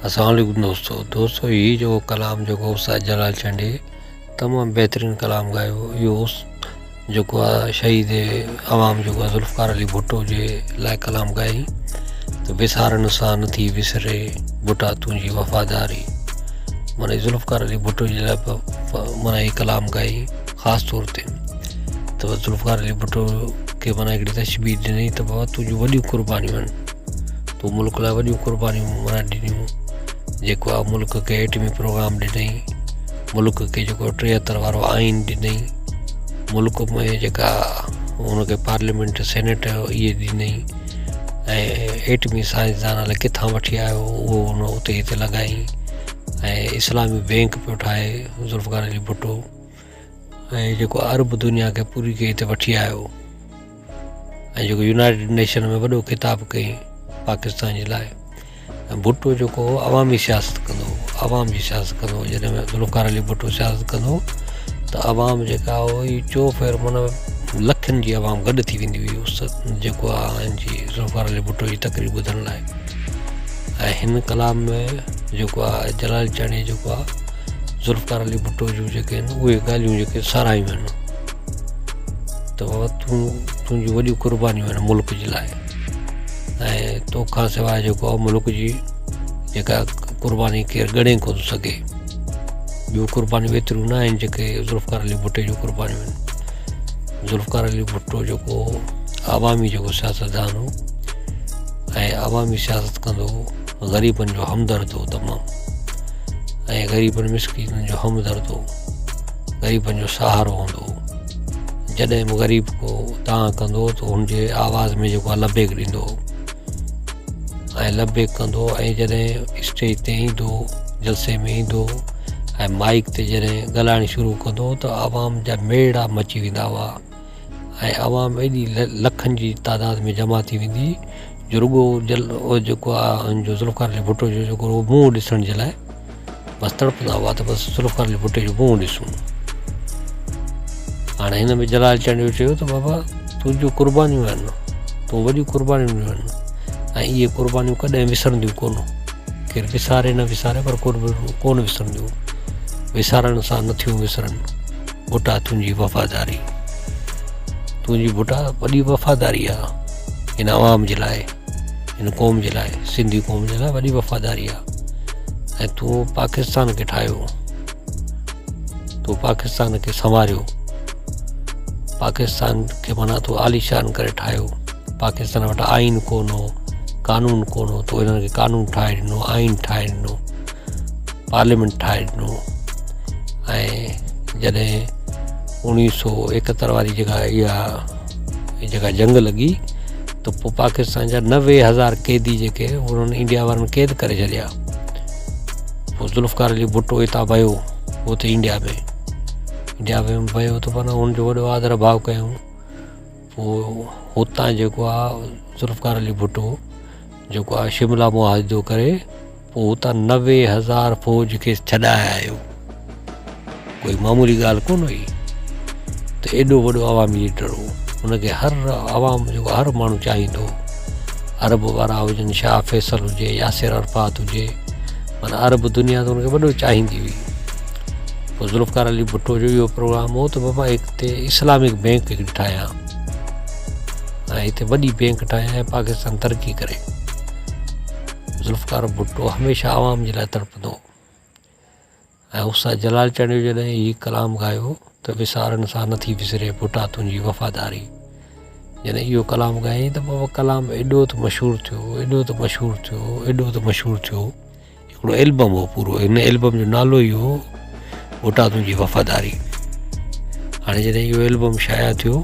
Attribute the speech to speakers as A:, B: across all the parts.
A: السلام عليڪم دوستو دوستو هي جو ڪلام جيڪو استاد جلال چانڊيي تمام بهترين ڪلام ڳايو اهو جيڪو آ شهيد عوام جيڪو آ ذوالفقار علي ڀٽو جي لاء ڪلام ڳائي ته وسارڻ سان نه ٿي وسري ڀٽا تنهنجي وفاداري معنی ذوالفقار علي ڀٽو جي لاء معنی هي ڪلام ڳائي خاص طور تي ته ذوالفقار علي ڀٽو کي معنی هڪڙي تشبيهه ڏني ته بابا تنهنجون وڏيون قربانيون آهن تو ملڪ لاء وڏيون قربانيون معنيٰ ڏنيون جيڪو آ ملڪ کي ايٽمي پروگرام ڏنئي ملڪ کي جيڪو 73 وارو آئين ڏنئي ملڪ ۾ جيڪا ان کي پارليامينٽ سينيٽ اهي ڏنئي ۽ ايٽمي سائنسدان الائي ڪٿان وٺي آيو اهو ان اتي هتي لڳائي ۽ اسلامي بينڪ پيو ٺاهي ذوالفقار علي ڀٽو ۽ جيڪو عرب دنيا کي پوري کي هتي وٺي آيو ۽ جيڪو يونائيٽيڊ نيشن ۾ وڏو خطاب ڪيائين پاڪستان جي لاء ۽ ڀٽو جيڪو هو عوامي سياست ڪندو هو عوام جي سياست ڪندو هو جڏهن ذوالفقار علي ڀٽو سياست ڪندو هو ته عوام جيڪا هئي چو ڦير معنيٰ لکن جي عوام گڏ ٿي ويندي هئي اس جيڪو آهي جي ذوالفقار علي ڀٽو جي تقرير ٻڌڻ لاء ۽ هن ڪلام ۾ جيڪو آهي جلال چانڊيي جيڪو آهي ذوالفقار علي ڀٽو جون جيڪي آهن اهي ڳالهيون جيڪي ساراهيون آهن ته بابا تون تنهنجون وڏيون قربانيون آهن ملڪ جي لاء ۽ توکان سواء جيڪو آهي ملڪ جي جيڪا قرباني ڪير ڳڻي ڪونه ٿو سگهي ٻيون قربانيون ايتريون نه آهن جيڪي ذوالفقار علي ڀٽي جون قربانيون آهن ذوالفقار علي ڀٽو جيڪو عوامي جيڪو سياستدان هو ۽ عوامي سياست ڪندو هو غريبن جو همدرد هو تمام ۽ غريبن مسڪينن جو همدرد هو غريبن جو سهارو هوندو هو جڏهن به غريب ڪو دانهن ڪندو هو ته هن جي آواز ۾ جيڪو آهي لبيڪ ڏيندو هو ۽ لبيڪ ڪندو هو ۽ جڏهن اسٽيج تي ايندو هو جلسي ۾ ايندو هو ۽ مائيڪ تي جڏهن ڳالهائڻ شروع ڪندو هو ته عوام جا ميڙا مچي ويندا هئا ۽ عوام ايڏي لکن جي تعداد ۾ جمع ٿي ويندي جو رڳو جل جيڪو آهي جو ذوالفقار علي ڀٽو جو جيڪو منهن ڏسڻ جي لاء بس تڙپندا هئا ته بس ذوالفقار علي ڀٽي جو منهن ڏسون. هاڻي هن ۾ جلال چانڊيو چيو ته بابا تنهنجون قربانيون آهن تو وڏيون قربانيون ڏنيون آهن ۽ اهي قربانيون ڪڏهن وسرنديون ڪونه ڪير وساري نه وساري پر ڪونه وسرنديون وسارڻ سان نٿيون وسرن ڀٽا تنهنجي وفاداري تنهنجي ڀٽا وڏي وفاداري آ هن عوام جي لاء هن قوم جي لاء سنڌي قوم جي لاء وڏي وفاداري آ ۽ تون پاڪستان کي ٺاهيو تو پاڪستان کي سنواريو پاڪستان کي مانا تو عاليشان ڪري ٺاهيو پاڪستان وٽ آئين ڪون هو قانون ڪون هو تو هنن کي قانون ٺاهي ڏنو آئين ٺاهي ڏنو پارليامينٽ ٺاهي ڏنو ۽ جڏهن 1971 واري جيڪا اها جيڪا جنگ لڳي ته پوء پاڪستان جا 90,000 قيدي جيڪي انهن انڊيا وارن قيد ڪري ڇڏيا پوء ذوالفقار علي ڀٽو هتان ويو اتي انڊيا ۾ انڊيا ۾ ويو ته معنيٰ هن جو وڏو آدر ڀاء ڪيائون پوء هتان جيڪو آهي ذوالفقار علي ڀٽو جيڪو آهي شملا معاهدو ڪري پوء اتان 90,000 فوج کي ڇڏائي آيو. ڪوئي معمولي ڳالهه ڪونه هئي ته ايڏو وڏو عوامي ليڊر هو. هن کي هر عوام جيڪو هر ماڻهو چاهيندو هو. عرب وارا هجن، شاهه فيصل هجي، ياسر عرفات هجي، معنيٰ عرب دنيا ته هن کي وڏو چاهيندي هئي. پوء ذوالفقار علي ڀٽو جو اهو پروگرام هو ته بابا هتي اسلامڪ بينڪ هڪڙي ٺاهيان ۽ هتي وڏي بينڪ ٺاهيان ۽ پاڪستان ترقي ڪري. ذوالفقار ڀٽو هميشه عوام جي لاء تڙپندو هو ۽ استاد جلال چانڊيو جڏهن هي ڪلام ڳايو ته وسارڻ سان نٿي وسري ڀٽا تنهنجي وفاداري جڏهن اهو ڪلام ڳايائين ته بابا ڪلام ايڏو ته مشهور ٿيو ايڏو ته مشهور ٿيو ايڏو ته مشهور ٿيو هڪڙو البم هو پورو هن البم جو نالو ئي هو ڀٽا تنهنجي وفاداري هاڻي جڏهن اهو البم شايع ٿيو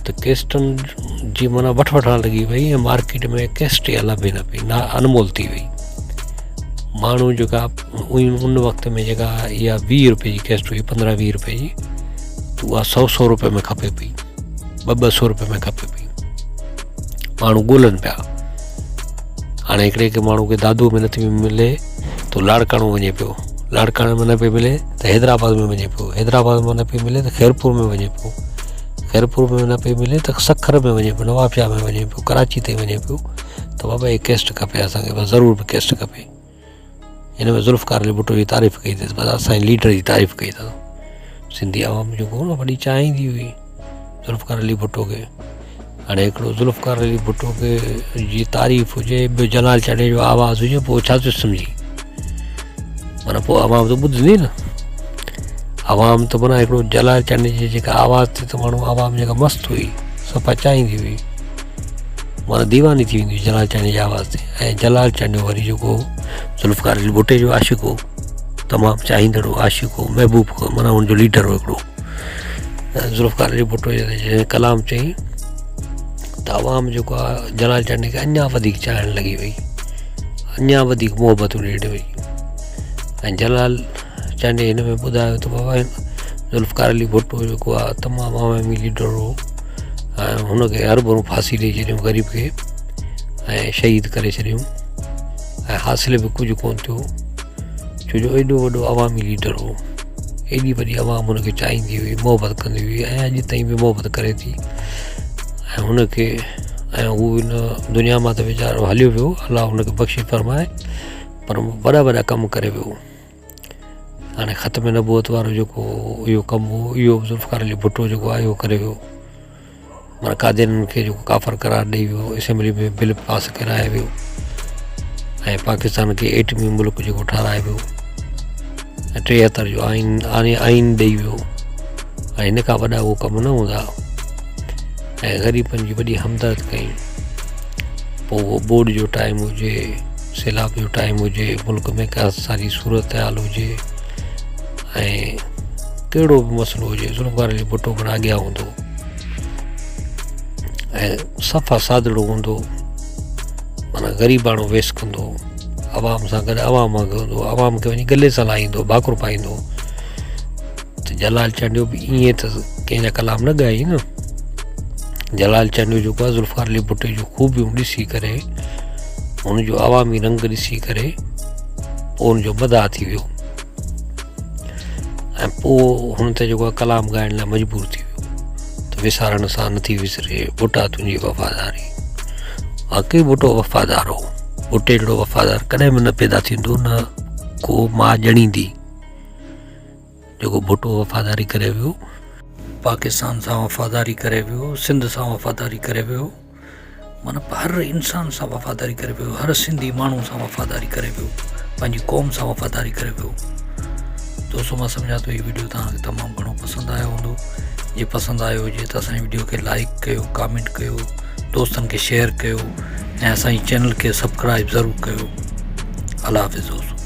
A: ته ڪيسٽن جي معنيٰ وٺ وٺان لڳي وئي ۽ مارڪيٽ ۾ ڪيسٽ ئي لڀي نه پئي نا انمول ٿي وئي ماڻهو جيڪا ان وقت ۾ جيڪا اها 20 روپئي جي ڪيسٽ هئي 15 20 روپئي جي ته اها سو سو روپئي ۾ کپي پئي ٻه ٻه سو روپئي ۾ کپي پئي ماڻهو ڳولن پيا هاڻي هڪڙي هڪ ماڻهو کي دادو ۾ نٿي ملي ته لاڙڪاڻو وڃي پيو لاڙڪاڻي ۾ نه پئي ملي ته حيدرآباد ۾ وڃي پيو حيدرآباد ۾ نه پئي ملي ته خيرپور ۾ وڃي پيو خيرپور ۾ نه پئي ملي ته سکر ۾ وڃي پيو نوابشاهه ۾ وڃي پيو ڪراچي تائين وڃي پيو. ته بابا هي ڪيسٽ کپي اسان کي بس ضرور به ڪيسٽ کپي هن ۾ ذوالفقار علي ڀٽو جي تعريف ڪئي اٿس بس اسان جي ليڊر جي تعريف ڪئي اٿس سنڌي عوام جيڪو هو نه وڏي چاهيندي هئي ذوالفقار علي ڀٽو کي هاڻي هڪڙو ذوالفقار علي ڀٽو کي جي تعريف هجي ٻيو جلال چانڊيي جو آواز هجي پوء ڇا ٿو سمجهي معنيٰ پوء عوام ته ٻڌندي نه عوام ته معنيٰ هڪڙو جلال چانڊيي جي جيڪا آواز تي ته ماڻهو عوام جيڪا مست هئي صفا چاهيندي هئي معنيٰ ديواني ٿي ويندي هئي جلال چانڊيي جي آواز تي ۽ جلال چانڊيو وري جيڪو ذوالفقار علي ڀٽي جو عاشق هو تمام چاهيندڙ هو عاشق هو محبوب هو معنيٰ هن جو ليڊر هو هڪڙو ذوالفقار علي ڀٽو جڏهن ڪلام چئي ته عوام جيڪو آهي جلال چانڊيي کي اڃا وڌيڪ چاهڻ لڳي وئي اڃا وڌيڪ محبتون ڏيڻ وئي ۽ جلال چانڊيي هن ۾ ٻڌايو ته بابا ذوالفقار علي ڀٽو جيڪو آهي تمام عوامي ليڊر هو ۽ هن کي هر ڀرو ڦاسي ڏئي ڇڏيون غريب کي ۽ شهيد ڪري ڇڏيون ۽ حاصل به ڪجهه ڪونه ٿيو ڇو جو ايڏو وڏو عوامي ليڊر هو ايڏي وڏي عوام هن کي چاهيندي هئي محبت ڪندي هئي ۽ اڄ تائين به محبت ڪري ٿي ۽ هن کي ۽ هو هن دنيا مان ته ويچارو هليو ويو الله هن کي بخشش فرمائي پر وڏا وڏا ڪم ڪري ويو هاڻي ختم نبوت وارو جيڪو اهو ڪم هو اهو به ذوالفقار علي ڀٽو جيڪو آهي اهو ڪري ويو معنيٰ قاديانين کي جيڪو ڪافر قرار ڏئي ويو اسيمبلي ۾ بل پاس ڪرائي ويو ۽ پاڪستان کي ايٽمي ملڪ جيڪو ٺهرائي ويو ۽ 73 جو آئين آئين ڏئي ويو ۽ هن کان وڏا اهو ڪم نه هوندا ۽ غريبن جي وڏي همدرد ڪئي پوء اهو ٻوڏ جو ٽائيم هجي سيلاب جو ٽائيم هجي ملڪ ۾ ڪا ساري صورت حال هجي ۽ ڪهڙو به مسئلو هجي ذوالفقار علي ڀٽو پڻ اڳيان هوندو ۽ صفا سادڙو هوندو معنيٰ غريباڻو ويس ڪندو عوام سان گڏ عوام وانگر هوندو عوام کي وڃي گلي سان لائيندو ڀاڪر پائيندو ته جلال چانڊيو به ائين ته ڪنهن جا ڪلام نه ڳائي نه جلال چانڊيو جيڪو آهي ذوالفقار علي ڀٽي جون خوبيون ڏسي ڪري هن جو عوامي رنگ ڏسي ڪري پوء هن جو مداح ٿي ويو ۽ پوء هن تي جيڪو ڪلام ڳائڻ لاء مجبور ٿي ويو ته وسارڻ سان نٿي وسري ڀٽا تنهنجي وفاداري واقعي ڀٽو وفادار هو ڀٽي جهڙو وفادار ڪڏهن به نه پيدا ٿيندو نه ڪو ماء ڄڻيندي جيڪو ڀٽو وفاداري ڪري ويو پاڪستان سان وفاداري ڪري ويو سنڌ سان وفاداري ڪري ويو معنيٰ هر انسان سان وفاداري ڪري ويو هر سنڌي ماڻهو سان وفاداري ڪري ويو پنهنجي قوم سان وفاداري ڪري ويو دوستو مان سمجهان ٿو هي ويڊيو توهان کي تمام گهڻو پسند آيو هوندو جي پسند آيو هجي ته اسان جي ويڊيو کي لائڪ ڪيو ڪامينٽ ڪيو دوستن کي شيئر ڪيو ۽ اسان جي چينل کي سبسڪرائب ضرور ڪيو الله حافظ دوستو.